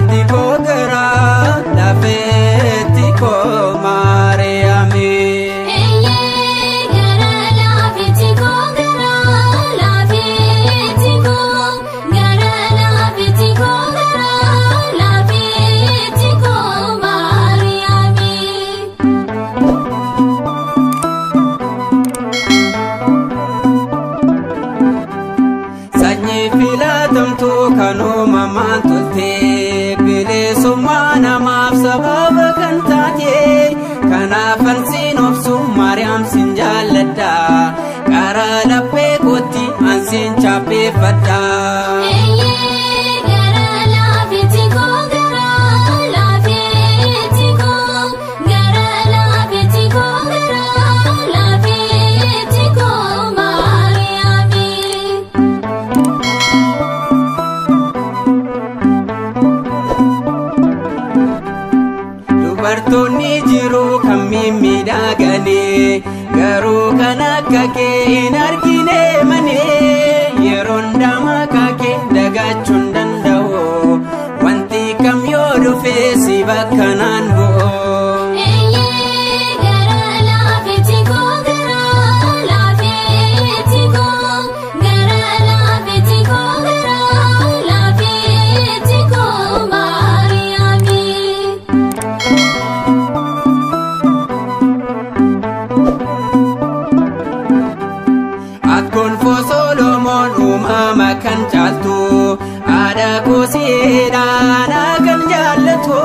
Laafeetti koo garaa laafeetti koo Maariyaami. Gara laafeetti koo garaa laafeetti koo gara laafeetti koo garaa laafeetti koo Maariyaami. Sanyii filatamtuu kan uumamaan tolte bilisummaa namaaf sababa kan taate kanaaf ansiin obsu Maariyaam sin jaalladha karaa laphee kootti ansiin chaappeeffadha. Gara laafeetti koo garaa laafeetti koo gara laafeetti koo garaa laafeetti koo Maariyaami. Dubartoonni jiru kan mimmiidhaganii garuu kan akka kee hin argine malee yeroon maqaa kee dagachuu hin danda'u wanti kam yoo dhufe si bakka naan bu'u. Gara laafeetti koo garaa laafeetti koo gara laafeetti koo garaa laafeetti koo Maariyaami. Akkoon Solomoon uumama kan caaltu haadha kuusiidhaan kan jaallatu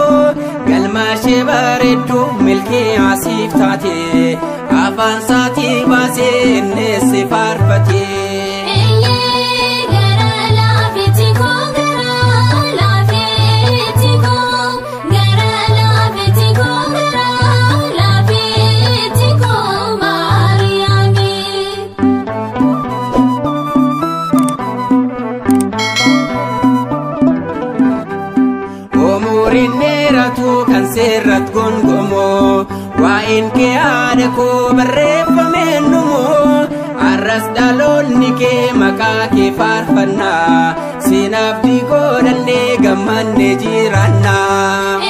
galma ishee bareeddu milkii asiif taate afaan isaatii baasee innis si faarfate. Gara laafeetti koo garaa laafeetti koo gara laafeetti koo garaa laafeetti koo Maariyaami. Umuriin dheeratu kan seerratti gongomoo waa'een kee haadha koo barreeffameen dhumoo har'as dhaloonni kee maqaa kee faarfannaa sinaaf godhannee gammannee jiraannaa.